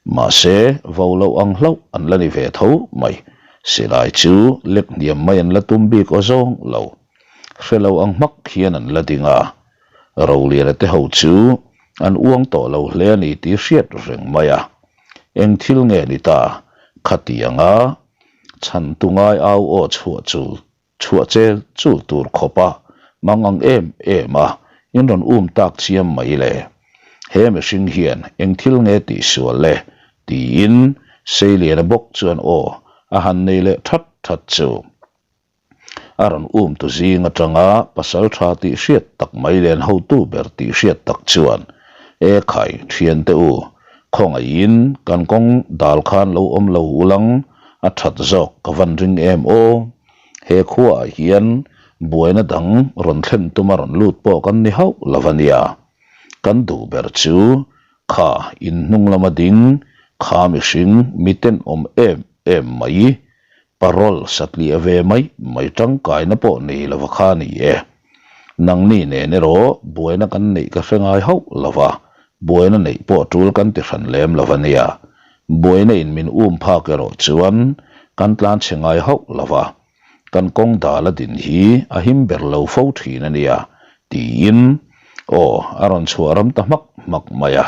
Mahse, vo loh ang hlauh an la ni ve tho mai. Silai chu lek hniam mai an la tum bik aw zawng lo. Hre lo ang hmak hian an la ding a. Roliana te ho chu an uang tawh lo hle a ni tih hriat reng mai a. Eng thil nge ni ta? Khatianga chhantu ngai au aw chhuah chu Chhuah che chul tur khawpa mang ang em em a, in rawn um tak chiam mai le. He mihring hian eng thil nge tih sual le? tiin Seiliana bawk chuan aw a han nei leh that that chu. A rawn um tu zing atanga pasal tha tih hriat tak mai len hotu ber tih hriat tak chuan, E khai, thiante u, khawngaihin kan kawng dal khan lo awm lo ulang a that zawk ka van ring em aw. He khuaah hian buaina dang rawn thlen tuma rawn lut pawh kan ni hauh lo a nia. Kan duh ber chu kha in hnung lama ding kha mihring mi tenawm em em mai, parole satliah ve mai mai tangkaina pawh nei lova kha a ni e. Nangni nen erawh buaina kan neih ka hre ngai hauh lo va, buaina neih pawh tul kan ti hran lem lo a nia. Buaina in min um phak erawh chuan kan tlan chhe ngai hauh lo va, kan kawng dal a din hi a him ber lo fo thin a nia, tiin aw a rawn chhuah ram ta hmak hmak mai a.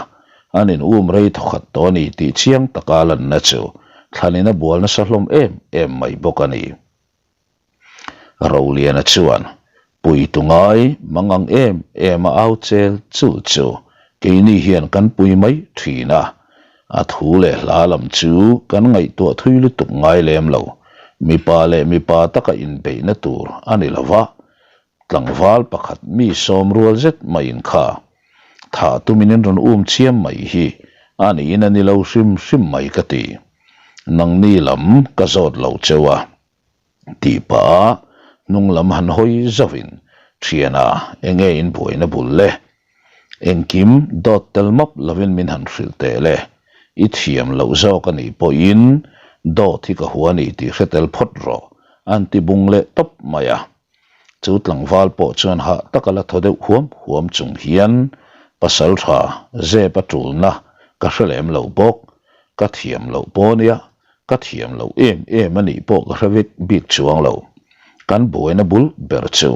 An in um rei thawkhat tawh a ni tih chiang taka lanna chu thlanin a bual nasa hlawm em em mai bawk a ni. Roliana chuan, Puitu ngai mang ang em em a au chel chul chu keini hian kan pui mai thin a, a thu leh hla lam chu kan ngaihtuah thui lutuk ngai lem lo, mipa leh mipa taka inbeihna tur a ni lo va, tlangval pakhat mi sawm rual zet maiin kha thah tumin in rawn um chiam mai hi a niin a ni lo hrim hrim mai ka ti. Nangni lam ka zawt lo cheu a. Tih pah a hnung lam han hawi zauhin, Thiana, enge in buaina bul le? Engkim dawt tel map lovin min han hrilh teh le. I thiam loh zawk a nih pawhin dawt hi ka hua a ni tih hre tel phawt rawh, an ti bung leh tawp mai a. Chu tlangval pawh chuan hah taka la thaw deuh huam huam chung hian pasal tha zep a tulna ka hre lem lo bawk, ka thiam loh pawh nia, ka thiam loh em em a nih pawh ka hre vek bik chuang lo. Kan buaina bul ber chu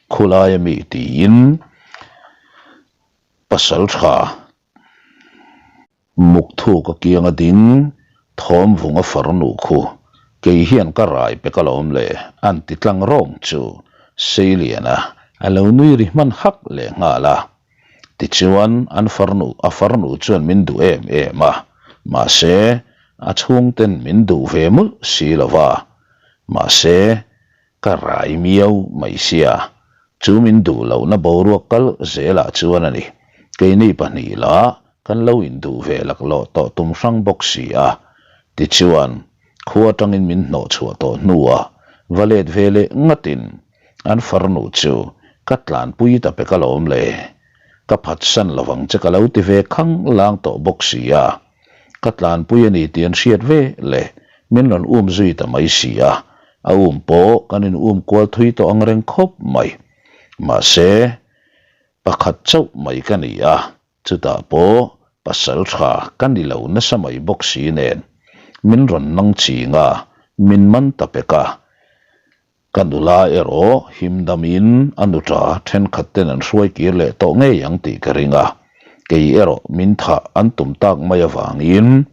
khulai ami tiin pasal tha Muk thuk a kiang a ding, thawm vung a farnu khu, kei hian ka rai pe ka lawm le, an ti tlang rawng chu Seiliana a lo nui ri hman hak leh nghal a. Tichuan an farnu a farnu chuan min duh em em a, mahse a chhungten min duh ve mawlh si lo va, mahse Ka rai miau mai sia, chu min duh lohna boruak kal zelah chuan a ni. Keini pahnih lah kan lo induh ve laklawh tawh tum hrang bawk si a. Tichuan, khua atangin min hnawh chhuah tawh hnuah va let ve leh ngatin an farnu chu ka tlanpui ta pek alawm le. Ka phatsan lovang che ka lo ti ve khang lang tawh bawk si a. Ka tlanpui a ni tih an hriat ve le, min rawn um zui ta mai si a, a um pawh kan in um kual thui tawh ang reng khawp mai. Mahse, pakhat chauh mai ka ni a, chutah pawh pasal tha ka ni lo nasa mai bawk si nen, min rawn nang ching a, min man ta pek a. Ka nula erawh him damin a nuṭa thenkhat ten an hruai kir leh tawh ngei ang tih ka ring a, kei erawh min thah an tum tak mai avangin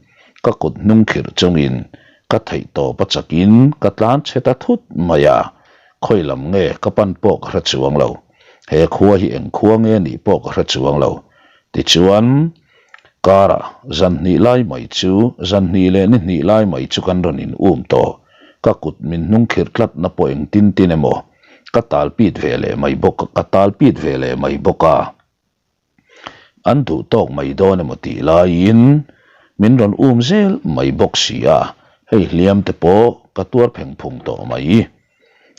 ka kut hnung khirh chungin ka theih tawp a chakin ka tlan chhe ta thut mai a, khawi lam nge ka pan pawh ka hre chuang lo, he khua hi eng khua nge nih pawh ka hre chuang lo. Tichuan. Karah zan hnih lai mai chu, zan hnih leh ni hnih lai mai chu kan rawn in um tawh. Ka kut min hnung khirh tlatna pawh eng tin tin emaw ka tal pit ve leh mai bawk, ka tal pit ve leh mai bawk a. An duh tawk mai dawn emaw tih laiin min rawn um zel mai bawk si a, hei hliam te pawh ka tuar pheng phung tawh mai.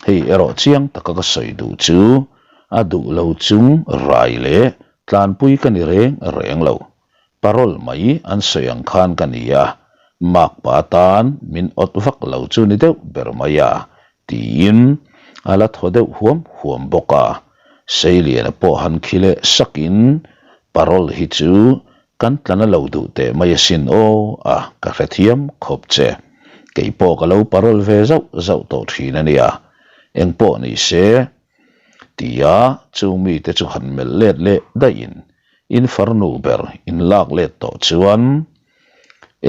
Hei erawh chiang taka ka sawi duh chu a duh lo chung rai leh tlanpui ka ni reng reng lo. Parole mai an sawi ang khan ka ni a, makpa tan min awt vak lo chu ni deuh ber mai a, tiin a la thaw deuh huam huam bawk a. Seiliana pawh han khi leh sakin parole hi chu kan tlan a lo duh teh mai asin aw a, ka hrethiam khawp che. Kei pawh ka lo parole ve zauh zauh tawh thin a nia, engpawh ni se tia chung mite chu han melh let leh daihin in farnu ber in lak let tawh chuan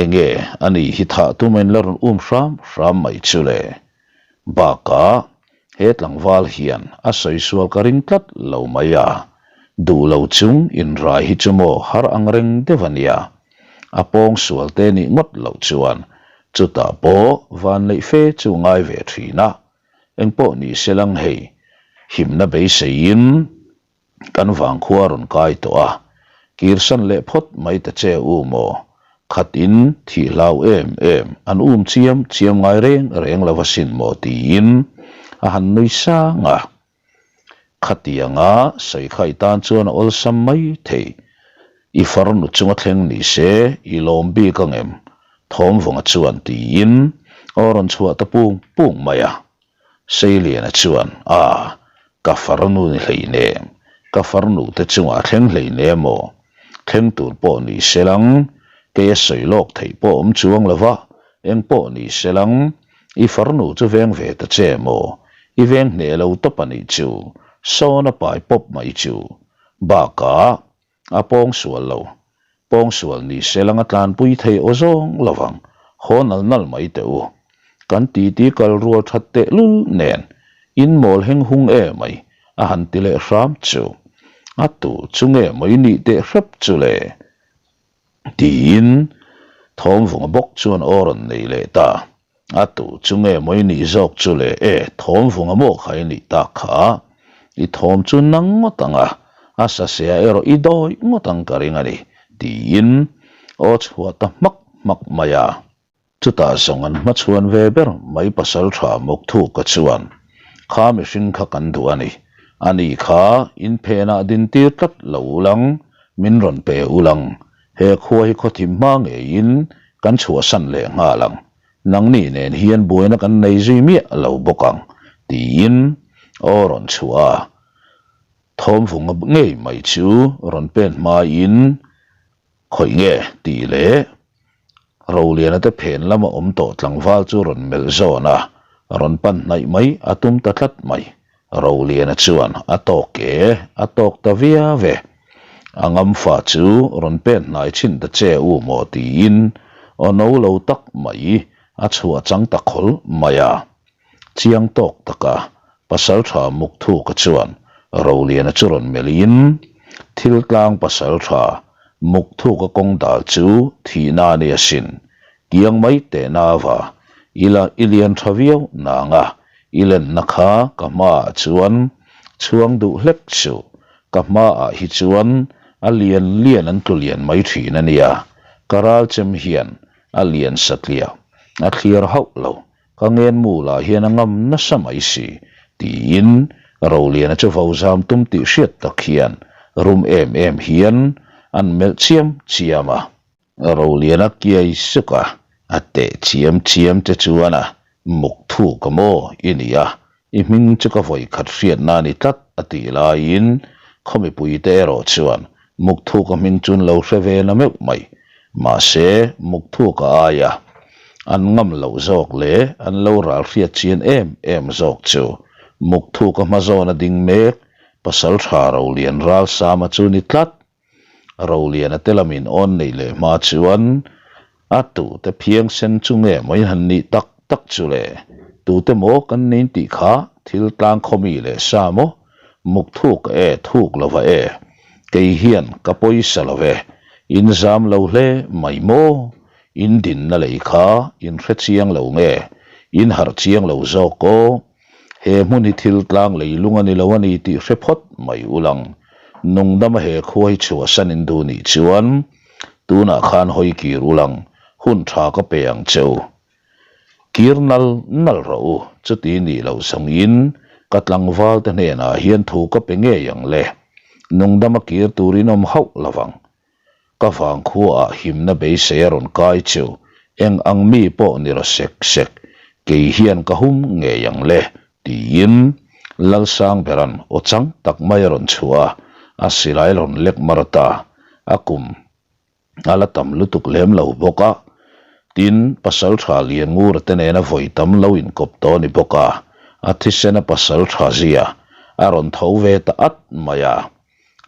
enge ani hi thah tum a in la rawn um hram hram mai chu le. Bakah he tlangval hian a sawi sual ka ring tlat lo mai a, duh lo chung inrai hi chu maw har ang reng deuh a nia. A pawng sual te nih ngawt loh chuan chutah pawh vanneih fe chu ngai ve thin a, engpawh ni se lang hei himna beiseiin Kan vangkhua rawn kai tawh a, kirsan leh phawt mai ta che u maw? Khatin thih hlau em em, an um chiam chiam ngai reng reng lo asin maw tiin a han nui sang a. Khatianga sawikhai tan chuan a awlsam mai thei. I farnu chunga thleng ni se i lawm bik ang em? Thawmvawnga chuan tiin aw rawn chhuah ta pung pung mai a. Seiliana chuan, A, ka farnu ni hleinem, ka farnu te chungah thleng hleinem aw, thleng tur pawh ni se lang, kei a sawi lawk theih pawh awm chuang lo va, eng pawh ni se lang, i farnu chu veng ve ta che maw, i veng hneh lo tawp a nih chu, sawn a pai pawp mai chu. Bakah, A pawng sual lo. Pawng sual ni se lang a tlanpui thei aw zawng lo vang. Haw nal nal mai teh u. Kan titi kal rual that teh lul nen in mawl heng hung e mai a han ti leh hram chu. A tu chu nge mai nih teh hrep chu le? Tiin thawmvunga bawk chuan aw rawn nei leh ta. A tu chu nge maw i nih zawk chu le? E, thawm vunga maw kha i nih tak kha? I thawm chu nang ngawt ang a, a sasea erawh i dawi ngawt ang ka ring a ni, tiin aw chhuah ta hmak hmak mai a. Chutah zawng an hmachhuan ve ber mai pasaltha Mukthukka chuan, Kha mihring kha kan duh a ni. Ani kha in phenah dintir tlat lo ulang, min rawn pe ulang, He khua hi khawthim hma ngeiin kan chhuahsan leh nghal ang, nangni nen hian buaina kan nei zui miah lo bawk ang, tiin aw rawn chhuah a. Thawmvunga ngei mai chu rawn pen hmain khawih nge tih leh Roliana te phen lama awm tawh tlangval chu rawn melh zawn a, rawn pan hnaih mai a tum ta tlat mai. Roliana chuan a tawk e, a tawk ta viau e. A ngamfa chu rawn pen hnai chhin ta che u maw tiin aw no lo tak mai a chhuah chang ta khawl mai a. Chiang tawk taka Pasaltha Mukthuka chuan Roliana chu rawn melhin thil tlang Pasaltha Mukthuka kawng dal chu thihna a ni asin, kiang mai teh nava ila i lian tha viau nanga I lenna kha ka hmaah chuan chhuang duh hlek suh, ka hmaah hi chuan a lian lian an tlu lian mai thin a nia, ka ral chem hian a lian satliah a thliar hauh lo, ka ngenmu lah hian a ngam nasa mai si, tiin Roliana chu vo zam tum tih hriat tak hian rum em em hian an melh chiam chiam a. Roliana kiai suk a, a teh chiam chiam che chuan a muk thuk a maw i ni a, i hming chu ka vawi khat hriatna a ni tlat a tih laiin khaw mipuite erawh chuan muk thuk a hming chu an lo hre ve na meuh mai. Mahse, muk thuk a aia an ngam loh zawk leh an lo ral hriat chian em em zawk chu muk thuk a hma zawn a ding mek Pasaltha Rolian Ralsama chu ni tlat. Roliana te lamin awn neih leh hma chuan a tute phiang sen chu nge maw in han nih tak tak chu le? Tute maw kan nin tih kha thil tlang khawmi leh sa maw? Muk thuk e thuk lova e, kei hian ka pawisa lo ve, in zam lo hle mai maw? In dinna lei kha in hre chiang lo nge in harh chiang lo zawk aw? He hmun hi thil tlang leilung a ni lo a ni tih hre phawt mai u lang. Nungdama he khua hi chhuahsan in duh nih chuan tunah khan hawi kir ulang hun tha ka pe ang che u. Kir nal nal rawh u, chuti nih loh zawngin ka tlangval te hnenah hian thu ka pe ngei ang le. Nungdama kir turin awm hauh lovang. Ka vangkhuaah himna beisei a rawn kai chu eng ang mi pawh ni raw sek sek, kei hian ka hum ngei ang le, tiin Lalsangbera'n aw chang tak mai a rawn chhuah a, a silai rawn lek mar ta, a kum a la tam lutuk lem lo bawk a, tin pasaltha Lianngura te nena vawi tam lo inkawp tawh a ni bawk a, a thisena pasaltha zia a rawn tho ve ta at mai a.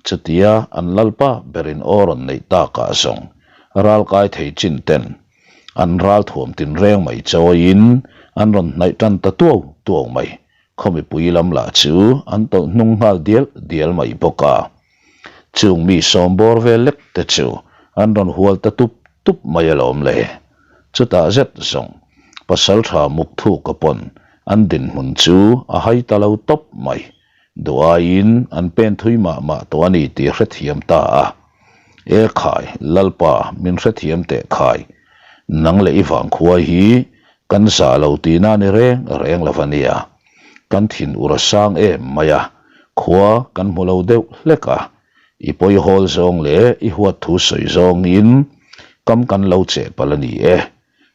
Chutia an lalpa berin aw rawn neih takah zawng ralkai thei chin ten an ral thuam tinreng mai chawiin an rawn hnaih tan ta tuau tuau mai. Khaw mipui lam lah chu an tawlh hnung nghal dial dial mai bawk a. Chung mi sawm bawr vel lek te chu an rawn hual ta tup tup mai alawm le. Chutah zet zawng pasaltha Mukthuka pawn an dinhmun chu a hai ta lo tawp mai. Duh aiin an pen thui mah mah tawh a ni tih hrethiam ta a. E khai, Lalpa, min hrethiam teh khai. Nang leh i vangkhua hi kan zah lo tihna ni reng reng lo va nia. Kan thin ur a sang em mai a, khua kan hmu lo deuh hlek a. I pawi hawl zawng leh i huat thu sawi zawngin kam kan lo cheh palh a ni e.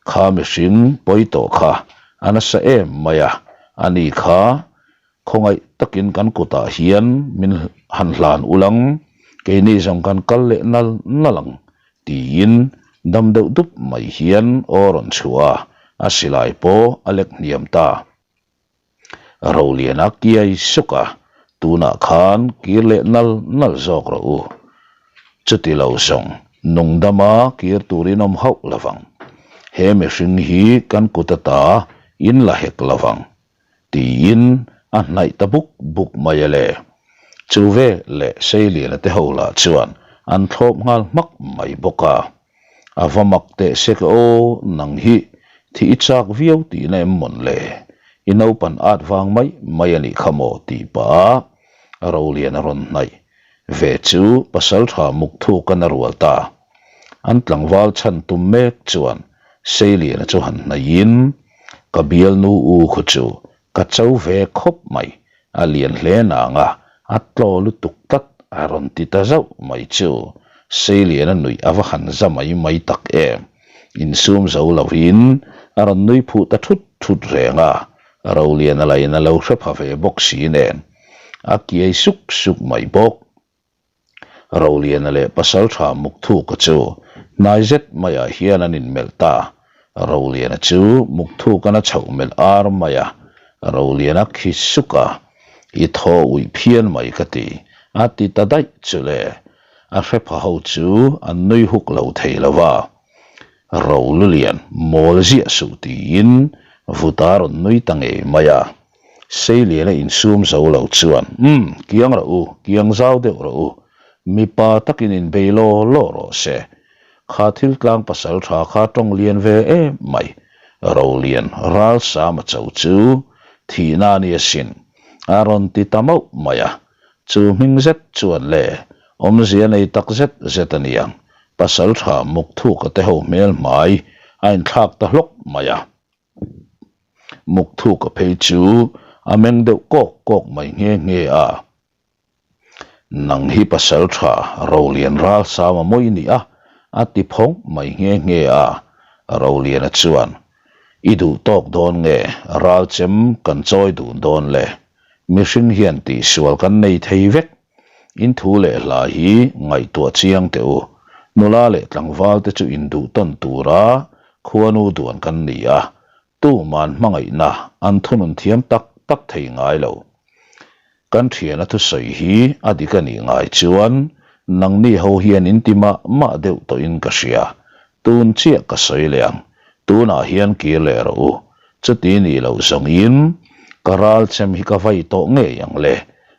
Kha mihring pawi tawh kha a nasa em mai a, ani kha Khawngaih takin kan kutah hian min han hlan ulang, keini zawng kan kal leh nal nal ang, tiin dam deuh dup mai hian aw rawn chhuah a, a silai pawh a lek hniam ta. Roliana kiai suk a, tunah khan kir leh nal nal zawk rawh u. Chuti lo zawng nungdama kir turin awm hauh lovang. He mihring hi kan kut ata in la hek lovang. Tiin a hnaih ta buk buk mai a le. Chu ve leh Seiliana te ho lah chuan an thlawp nghal hmak mai bawk a. A va mak teh sek aw, nang hi thi i chak viau tihna em mawn le? I naupan at vang mai mai a nih kha maw tih pah a Rolian a rawn hnaih ve chu pasaltha muk thuk a na rual ta. An tlangval chhan tum mek chuan Seiliana chu han hnaihin, Ka bialnu u khaw chu ka cho ve khawp mai, a lian hle nang a, a tlaw lutuk tlat a rawn ti ta zauh mai chu Seiliana nuih a va han za mai mai tak em. Insum zo lovin a rawn nui phuh ta thut thut reng a, Roliana lain a lo hre pha ve bawk si nen a kiai suk suk mai bawk. Roliana leh Pasaltha Mukthuka chu hnai zet maiah hian an inmelh ta. Roliana chu Mukthukan a chhoh melh ar mai a, Roliana khi suk a, I thaw uih phian mai ka ti, a ti ta daih chu le. A hre pha ho chu an nui huk lo thei lo va. Rolulian mawl ziah suh tiin Vuta rawn nui ta ngei mai a. Seiliana insum zo lo chuan, Umm, kiang rawh u, kiang zau deuh rawh u. Mipa takin inbei law law rawh se. Kha thil tlang pasal tha kha tawng lian ve em mai. Rolian ral sama cho chu thihna a ni asin, a rawn ti ta mauh mai a. Chu hming zet chuan le, awmzia nei tak zet zet a niang, pasal tha muk thuka te ho hmel hmai a inthlak ta hlawk mai a. Mukthuka phei chu a meng deuh kawk kawk mai nghe nghe a. Nang hi pasal tha Rolian Ralsama mawi ni a, a ti phawng mai nghe nghe a. Roliana chuan, I duh tawk dawn nge Ralchem kan chawi dun dawn le? Mihring hian tihsual kan nei thei vek. In thu leh hla hi ngaihtuah chiang teh u. Nula leh tlangval te chu induh tawn tura khuanu duan kan ni a, tuman hmangaihna an thunun thiam tak tak thei ngai lo. Kan thiana thusawi hi a dik a nih ngai chuan nangni ho hian in ti mah mah deuh tawhin ka hria. Tun chiah ka sawi leh ang, tunah hian kir leh rawh u. Chuti nih loh zawngin ka ral chem hi ka vai tawh ngei ang le,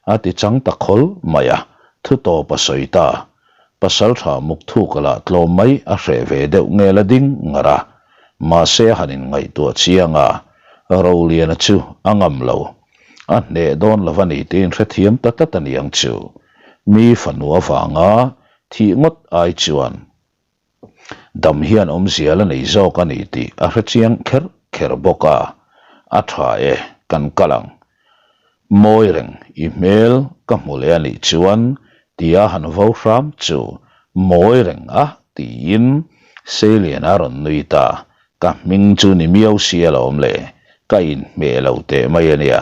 a ti chang ta khawl mai a, thu tawp a sawi ta. Pasal tha muk thuk a lah tlawm mai a hreh ve deuh nge la ding ngar a, mahse a han inngaihtuah chiang a, Roliana chu a ngam lo. A hneh dawn lo a ni tiin hrethiam ta tlat a niang chu. Mi fanu avanga thih ngawt ai chuan dam hian awmzia la nei zawk a ni tih a hre chiang kher kher bawk a, a tha e, kan kal ang. Mawi reng i hmel ka hmu leh a nih chuan tia han vo hram chu mawi reng a tiin Seiliana a rawn nui ta, ka hming chu ni miau si alawm le, ka inhmeh lo teh mai a nia,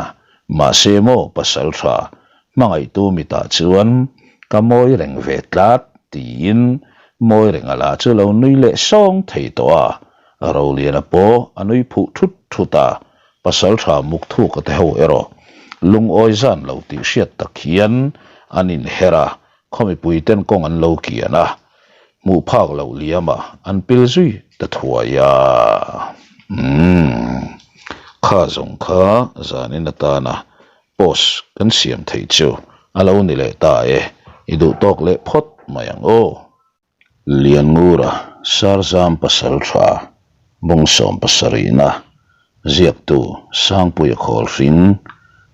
mahse maw pasal tha hmangaihtu mitah chuan ka mawi reng ve tlat tiin mawi renga lah chu lo nui leh sawng thei tawh a, Roliana pawh a nui phuh thut thut a, Pasal tha muk thuk a te ho erawh lungawi zan lo tih hriat tak hian an inher a, khaw mipui ten kawng an lo kian a, hmuh phak loh liam a an pil zui ta thuai a. Umm. Kha zawng kha zanin atana post kan siam theih chu a lo ni leh ta e, i duh tawk leh phawt mai ang aw. Lianngura Sarzam pasal tha Bawngsawm pasarihna ziaktu Sangpuia Khawlhring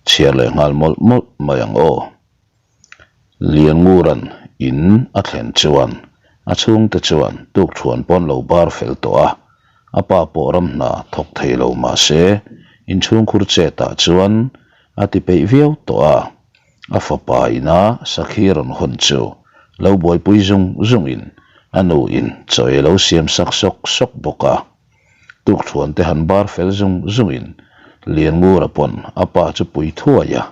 chhiar leh nghal mawlh mawlh mai ang aw. Lianngura'n in a thlen chuan a chhungte chuan tukthuan pawn lo bar fel tawh a, a pa pawh ram hna thawk thei lo mahse inchhungkhur chetah chuan a ti peih viau tawh a. A fapa ina sakhi rawn hawn chu lo buaipui zung zungin a nu in chaw ei lo siam sak sawk sawk bawk a. Tukthuan te han bar fel zung zungin Lianngura pawn a pa chu pui thuai a.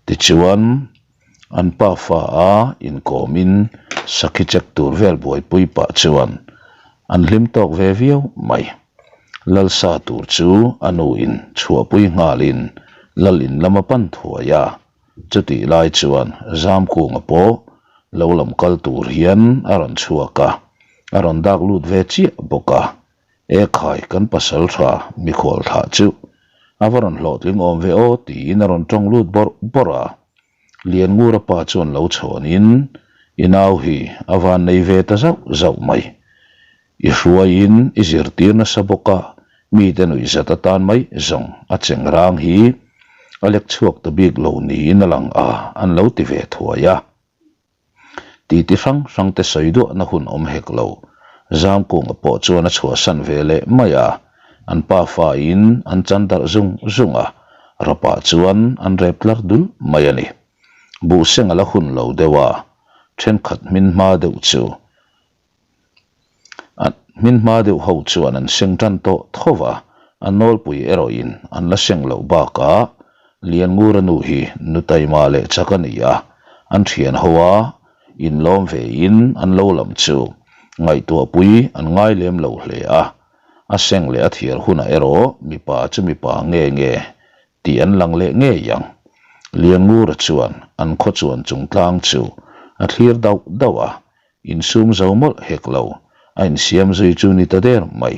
Tichuan an pa fa a inkawmin sakhi check tur vel buaipui pah chuan an hlim tawk ve viau mai. Lalsa tur chu a nu in chhuahpui nghalin lal in lam a pan thuai a, chutih lai chuan Zamkunga pawh lo lam kal tur hian a rawn chhuak a, a rawn dak lut ve chiah bawk a, Ekhai kan pasal tha mikhual thlah chu a va rawn hlawhtling awm ve aw tiin a rawn tawng lut bawrh bawrh a. Lianngura pa chuan lo chhawn in, I nau hi a van nei ve ta zauh zauh mai. I hruaiin i zirtir nasa bawk a, mite nuihzat atan mai zawng a cheng rang hi a lek chhuak ta bik lo niin a lang a, an lo ti ve thuai a. Titi hrang hrang te sawi duahna hun awm hek lo. Zamkunga pawh chuan a chhuahsan ve leh mai a, an pafa in an chan darh zung zung a, rapah chuan an rep tlar dul mai a ni. Buhseng a la hun lo deuh a, thenkhat hmin hma deuh chu A hmin hma deuh ho chuan an seng tan tawh tho va, a nawlpui erawhin an la seng loh bakah Lianngura nu hi nu taima leh chak a ni a, an thian ho a inlawm vein an lo lam chu ngaihtuahpui an ngai lem lo hle a, a seng leh a thiar hunah erawh mipa chu mipa nge nge tih an lang leh ngei ang. Lianngura chuan an khaw chuan chungtlang chu a thlir dauh dauh a, Insum zo mawlh hek lo, a insiam zui chu ni ta der mai.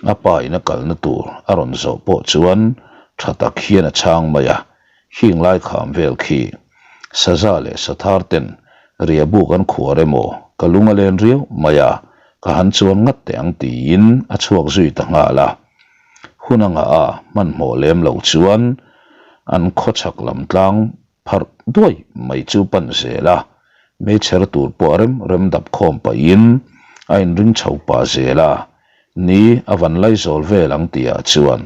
A pa in a kalna tur a rawn zawh pawh chuan tha tak hian a chhang mai a, khing lai kham vel khi Saza leh Sathar ten riahbuk an khuar emaw ka lung a len riau mai a, ka han chuan ngat teh ang tiin a chhuak zui ta nghal a. Hun a ngah a, hmanhmawh lem lo chuan an khawchhak lam tlang Pharh duai mai chu pan zel a, meichher tur pawh rem rem dap khawm pahin a inring chho pah zel a, ni a van lai zawl vel ang tihah chuan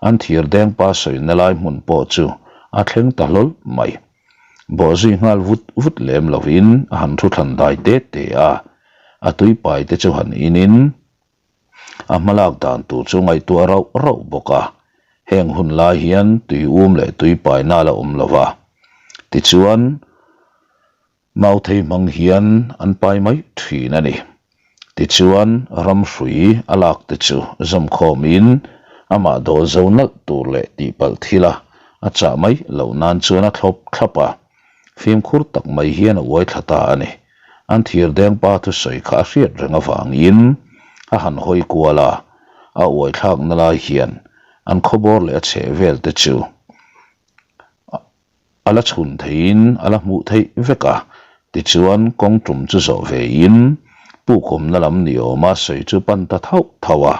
an thir deng pa sawina lai hmun pawh chu a thleng ta hlawl mai. Bawhzui nghal vut vut lem lovin a han thu thlan dai te te a, a tuipai te chu han inin, A hmalak dan tur chu ngaihtuah rauh rauh bawk a, heng hun lai hian tui um leh tui paina la awm lo va, tichuan mauthei hmang hian an pai mai thin a ni. Tichuan ramhrui a lak te chu zawmkhawmin amah dawl zo nalh tur leh tihpalh thila a chah mai loh nan chuan a thlawp thlap a. Fimkhur tak mai hian a uai thla ta a ni. An thir deng pa thusawi kha a hriat reng avangin a han hawi kual a, a uai thlakna lai hian an khawbawr leh a chheh vel te chu a la chhun theiin a la hmuh theih vek a. Tichuan kawng tum chu zawh vein pukawmna lam ni awma sawi chu pan ta thauh thauh a.